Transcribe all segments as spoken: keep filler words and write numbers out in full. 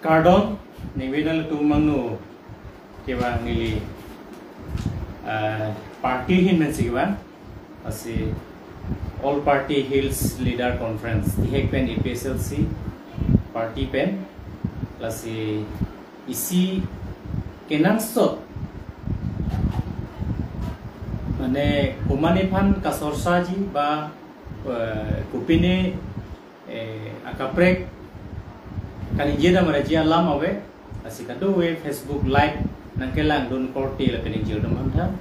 Kardom, ningve nanglitum mangno kevang neli, eh, party ahin pensi kevang, lasi All Party Hills Leader Conference, tihek pen A P H L C party pen, lasi isi kenangsot, mane komatne aphan kasorsaji ba, eh, kopine, eh, akaprek kaningje dam raji alam ave, lasi kadokave Facebook Live nangkelangdun korte lapen ingjir atum aphanta,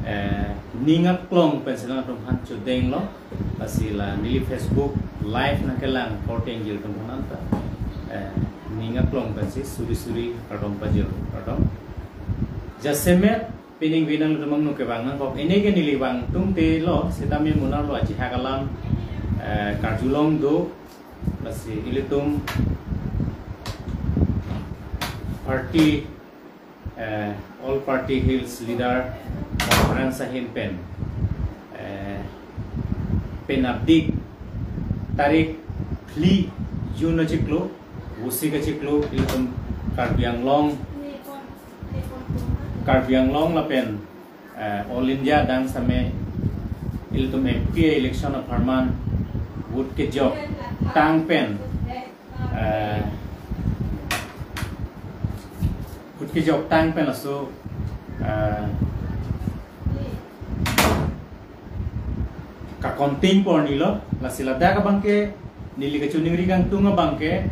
eh, ning aklong pensi nangtum aphan chodenglo, lasi la neli Facebook Live nangkelang korte ingjir atum aphanta, eh, ning aklong pensi suri suri kardom pajir, kardom. Jasemet pining ningve nanglitum mangno kevang nangkok, ene ke neli vang tungte lo, sitame monarlo ajahak alam, eh, karjulong do, lasi ilitum party, eh, All Party Hills Leader Conference ahin pen, eh, penapdik tarik phli June achiklo, Vosik achiklo, ilitum Karbi Anglong, Karbi Anglong lapen, eh, All India adang sitame ilitum M P election apharman vote kejoktang pen, eh, vote kejoktang pen laso, eh, kakonting porni lo, lasi ladak abangke neli kachiningri kangtung abangke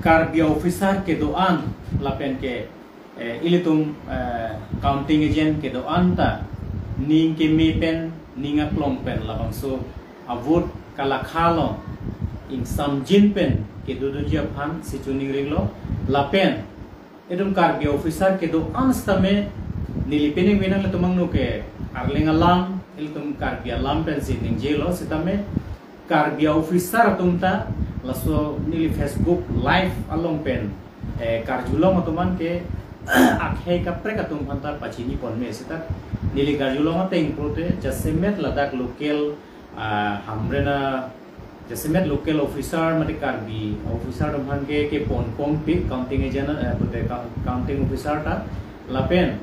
Karbi officer kedo-an lapen ke, eh, ilitum, eh, counting agent kedo-an ta ning keme pen, ning aklong pen labangso avote kalakha along ingsamjin pen kedodunji aphansi chiningrilo, lapen itum Karbi officer kedo-an sitame neli pining ningve nanglitum mangno ke Arleng alam, ilitum Karbi alam pensi ningjelo, sitame Karbi officer atum ta laso neli Facebook Live along pen, eh, karjulong atum an ke akhei kaprek atum aphanta pachini ponme, seta neli karjulong ateng pulote jasemet ladak local, ah, Hamren a, jasemet local officer mate Karbi officer atum aphan ke kepon ponpe counting agent, eh, pulote count-, counting officer ta, lapen,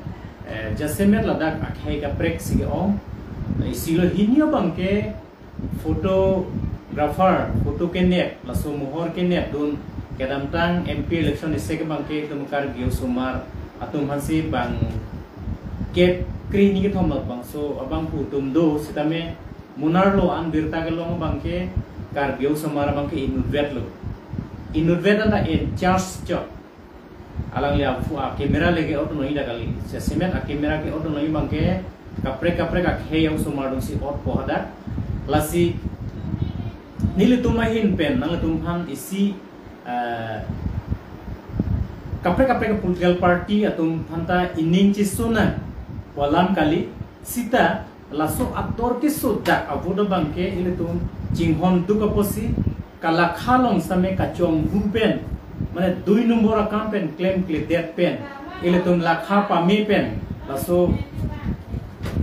eh, jasemet ladak akhei kaprek si ke-ong, isi lo, hini abangke photographer, photo kenep, laso mohor kenepdun kedamtang M P election isi ke abangke itum Karbi osomar atum aphansi bang kep kre hini kethom labangso abangphu atum do, sitame monarlo an birta kelong abangke Karbi osomar abangke inutvetlo. Inutvet anta in charge chot. Alangli aphu a-camera le ke-otlo ida kali. Jasemet a-camera ke-otlo abangke kaprek kaprek akhei osomar dungsi otpo hadak. Lasi nelitum ahin pen nanglitum aphan isi, eh, kaprek kaprek political party atum aphanta ining chiso nang pu alam kali, seta laso ator keso dak avote abangke ilitum chinghon duk apotsi kalakha along sitame kachonghu pen, mane dui nombor akam pen klemkledet pen, ilitum lakha pame pen, laso,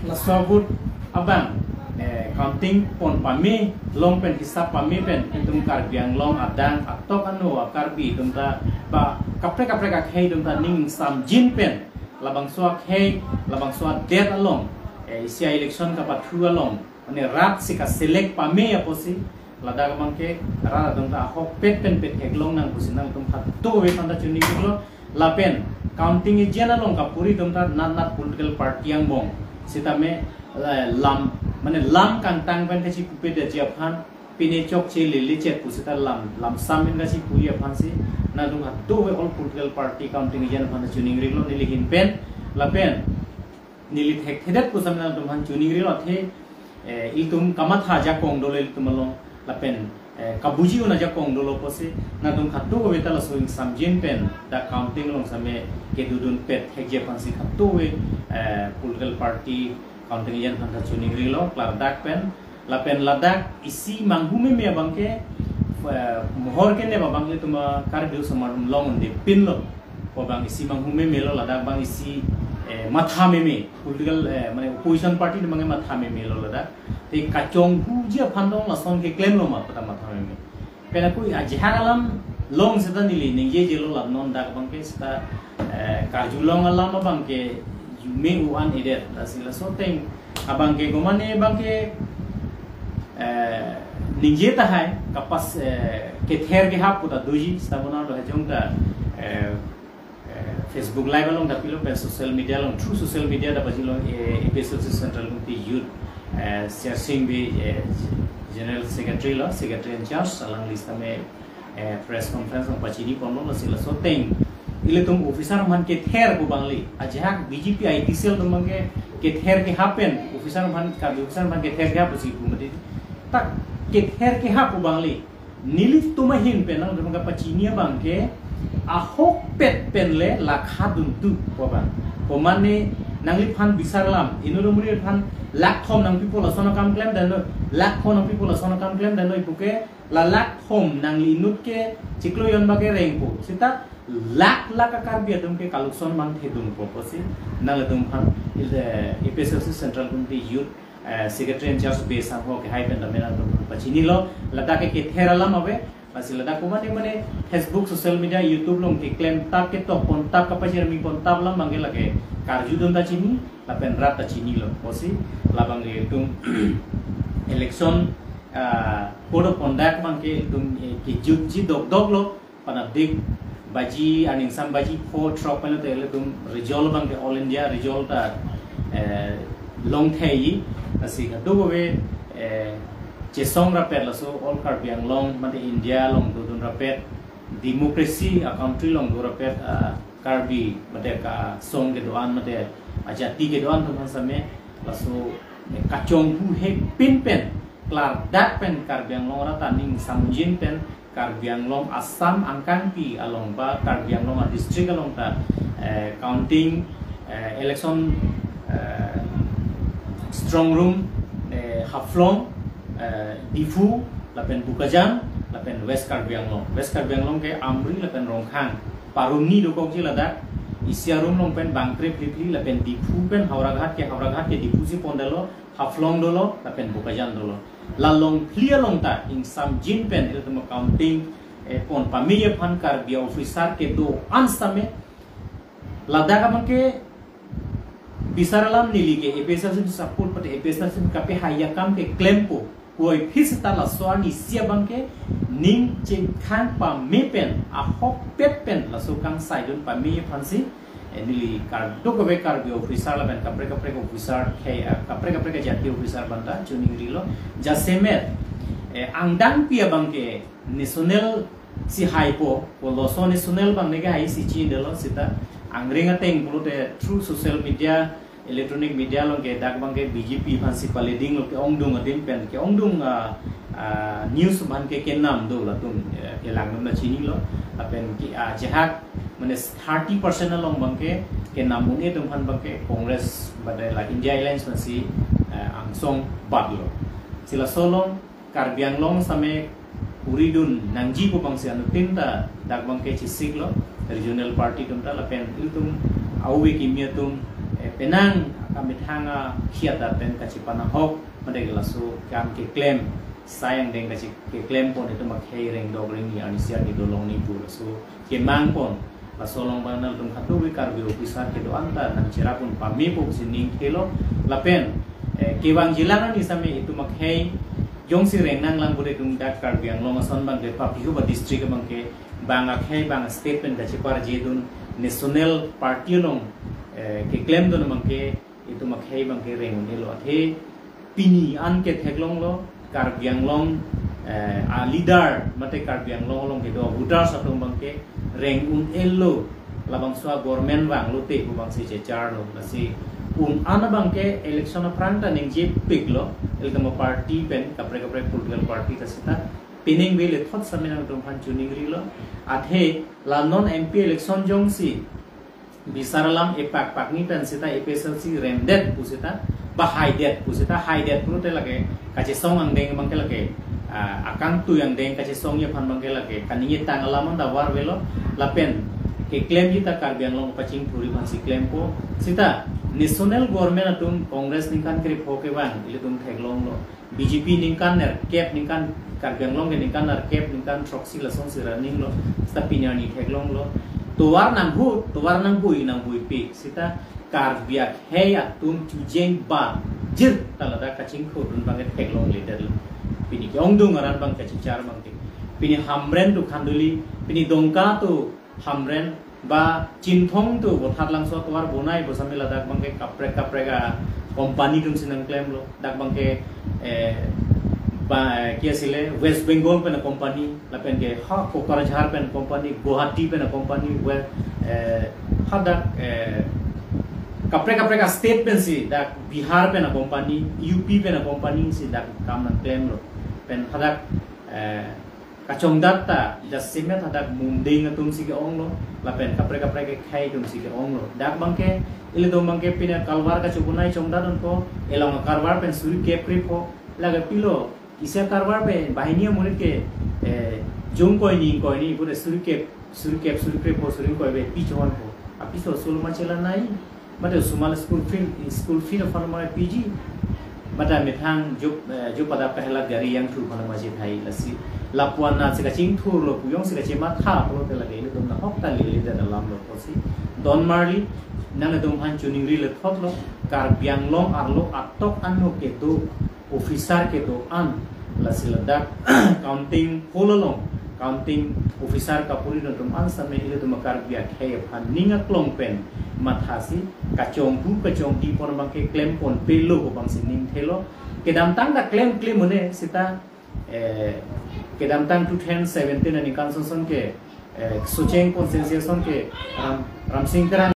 laso avote abang, eh, counting pon pame, long pen hisap pame pen, itum Karbi Anglong adang atok ano a-Karbi atum ta ba kaprek kaprek akhei atum ta ning samjin pen, labangso akhei, labangso adet along, eh, isi a-election kapathu along, mane rat si ka-select pame apotsi, ladak abangke rat atum ta ahokpet pen pet theklong nang pusi nangtum khatokave aphanta chiningrilo, lapen counting agent along kapuri atum ta nat nat political party angbong, sitame, eh, lam, mane lam kangtang pen kachipupe detji aphan, pine chokche lele chet pu seta lam, lamsam pen kachipuji aphansi, nangtum khatokave all political party counting agent aphanta chiningrilo neli ahin pen, lapen neli thekthedet pu sitame nangtum aphan chiningrilo athe, eh, itum kamatha ajakong dolo itum along, lapen, eh, kabuji un ajakong dolo apotsi, nangtum khatokave ta laso ingsamjin pen dak counting along sitame kedodun pet thekji aphansi khatokave, eh, political party counting agent aphanta chiningrilo, klardak pen, lapen ladak isi manghu meme abangke, eh, mohor kenep abang itum a-Karbi osomar atum long-un-e pinlo. Ko abang isi manghu memelo, ladak abang isi, eh, matha meme, political, eh, mane opposition party atum abangke matha memelo ladak. Te kachonghuji aphan dong lason keklemlo ma pu ta matha meme. Pen ako ajahak alam Long seta neli ningjejelo, la non dak abangke seta, eh, karjulong alam abangke jume uan edet, lasi laso ateng abangke komane abangke, eh, ningje tahai kapas, eh, kether kehap pu ta doji, seta bonarlo hajong ta, eh, eh, Facebook Live along ta pilo pen social media along, through social media ta pajilo, eh, A P S L C Central Committee Youth, eh, Siarsing Bey, eh, General Secretary lo, Secretary in Charge, alangli sitame, eh, press conference nangpachini ponlo, lasi laso ateng ilitum officer aphan kether pu abangli, ajahak B J P I T cell atum abangke kether kehap pen, officer aphan, Karbi officer aphan kether kehap pusi pu mati. Ta kether kehap pu abangli nelitum ahin pen nangtum kapachini abangke ahokpet pen le lakh khat dun tu pu abang. Komane nangliphan bisar alam, inut umri aphan lakh thom nangpipo lason akam klemdamnoi, lakh thom nangpipo lason akam klemdamnoi puke, la lakh thom nangli inut ke chiklo jon abangke rengpo. Seta lakh lakh a-Karbi atum ke kalukson abang thedungpo pusi nangtum aphan, eh, A P S L C Central Committee Youth, eh, Secretary in Charge Bey sangho kehai pen tame nangtum aphan pachinilo. Ladak ke kether alam ave, lasi ladak komane mane Facebook, social media, YouTube along keklem tap, ketok pon tap, kapachirmi pon tap alam abangke lake karjudun ta chini, lapen rat ta chinilo pusi, labang ilitum election, ah, code of conduct abangke ilitum, eh, kejutji dokdoklo, panapdik baji, arni ingsam baji pho throk pen te ilitum result abangke All India result ta, eh, longthei, lasi kadokave, eh, chesong rapet, laso All Karbi Anglong mate India along dodun rapet, democracy a-country along do rapet, ah, Karbi mate kasong kedo-an mate ajati kedo-an atum aphan sitame laso kachonghu hepin pen klardak pen Karbi Anglong rat ta ning samunjin pen Karbi Anglong, Assam angkangpi along ba Karbi Anglong a-district along ta, eh, counting, eh, election, eh, strong room, eh, Haflong, eh, Diphu, lapen Bokajan, lapen West Karbi Anglong. West Karbi Anglong ke Amri lapen Rongkhang, paruni dokokji ladak. Isi a-room along pen bangkre phli phli, lapen Diphu pen Howraghat ke, Howraghat ke Diphu si pondetlo, Haflong dolo, lapen Bokajan dolo. La long phli along ta ingsamjin pen ilitum counting, eh, pon pame aphan Karbi officer kedo-an sitame ladak abangke bisar alam neli ke A P S L C support pate A P S L C kapehai akam keklempo. Koi phis ta laso arni isi abangke ning chingkhang pame pen, ahokpet pen laso kangsaidun pame aphansi, eh, neli kadokave Karbi officer lapen kaprek kaprek officer ke, eh, kaprek kaprek jati officer aphan ta chiningrilo. Jasemet, eh, angdengpi abangke national si haipo, ko laso national abang neke hai si chinidetlo seta angring ateng pulote through social media, electronic media along ke dak abangke B J P aphansi paledinglo, ke-ongdung adim pen ke-ongdung, ah, ah, news aphan ke kenam do latum, eh, kelang atum ta chinilo, lapen ke, ah, ajahak mane thirty percent along abangke kenam un-e atum aphan abangke Congress bade la India Alliance aphansi, eh, angsong batlo. Si laso along Karbi Anglong sitame kuri dun nangji pu abangsi anuttin ta dak abangke chesiklo regional party atum ta lapen ilitum ave kimi atum, eh, penang kamethang akhiat pen kachepanahok mate laso akam keklem, sai angdeng kache keklem pon itum akhei rengdok rengni arni isi arni do longni pu laso kemang pon. Laso along abang nangtum kadokave Karbi officer kedo-an ta nangcherap un pamepo pusi ning thelo lapen, eh, kevangjilang arni sitame itum akhei jongsi reng nanglang bude itum dak Karbi Anglong ason abangke papihu ba district abangke bang akhei bang state pen kacheparjedun national party along, eh, keklemdun abangke itum akhei abangke reng un-elo, athe pini an ketheklonglo Karbi Anglong, eh, a-leader mate Karbi Anglong along kedo voters atum abangke reng un-elo, labangso a-government vanglote pu abangsi checharlo. Lasi un-an abangke election aphrang ta ningjepiklo, ilitum party pen kaprek kaprek political party ta seta pining bele thot sitame nangtum aphan chiningrilo. Athe la non M P election jongsi bisar alam epak pakni pen seta A P S L C remdet pu seta, ba haidet pu seta, haidet pulote lake kachesong angdeng abangke lake, ah, akangtui angdeng kachesongji aphan abangke lake kaningje tang alam anta varvelo lapen keklemji ta Karbi Anglong pachingthurji aphansi klempo seta, National government atum Congress ningkan krepho kevang ilitum theklonglo. B J P ningkan nerkep, ningkan Karbi Anglong ke ningkan nerkep, ningkan throksi lasonsi running lo. Seta pini arni theklonglo. Tovar nanghu, tovar nanghui, nanghuipi. Seta Karbi akhei atum chujeng ba jir ta ladak kachingthurdun abangke theklongledetlo. Pini ke-ongdung arat abang kachichar abangke. Pini Hamren to Khanduli, pini Dongka to Hamren, ba Chinthong to Bothatlangso atovar bonai bosame ladak abangke kaprek kaprek a company atumsi nangklemlo. Dak abangke, eh, ba, eh, ki asile West Bengal pen a company, lapen ke ha Kokrajhar pen company, Guwahati pen a company, we, eh, hadak, eh, kaprek kaprek a state pensi, dak Bihar pen a company, U P pen a company si dak kam nangklemlo. Pen hadak, eh, kachongdat ta jasemet hadak Mumdeng atumsi ke-onglo, lapen kaprek kaprek akhei atumsi ke-onglo. Dak abangke, ilitum abangke pini a-Kalvar kachobonai chongdatdunpo, elong a-Kalvar pen suri kep krepho, lake pilo, isi a-Kalvar pen, banghini amonit ke, eh, jung koini, koini, pura suri kep, suri kep, suri krepho, suri koi be, pi chonpo. Apiso sul ma chelanai, mate sumal school fee, school fee aphan ma piji. Mate methang jo, eh, jo padap kahelat gari yang thu aphan ma chethai lasi. Lapuan na si kachingthurlo pu jongsi kachematha pulote lake ilitum nahok ta lele dan alamlo pusi. Don Marley, nangtum aphan choningri lethotlo, Karbi Anglong arlo atok anno kedo officer kedo-an, lasi ladak counting hall along counting officer kapuridun atum an same ilitum a-Karbi akhei aphan ning aklong pen mathasi kachonghu kachongdi pon abangke klemponpelo pu abangsi ningthelo. Kedamtang ta klemkle mene seta, eh, kedamtang two thousand seventeen aningkan sonson ke, eh, Socheng constituency ason ke Ram, Ramsing Teron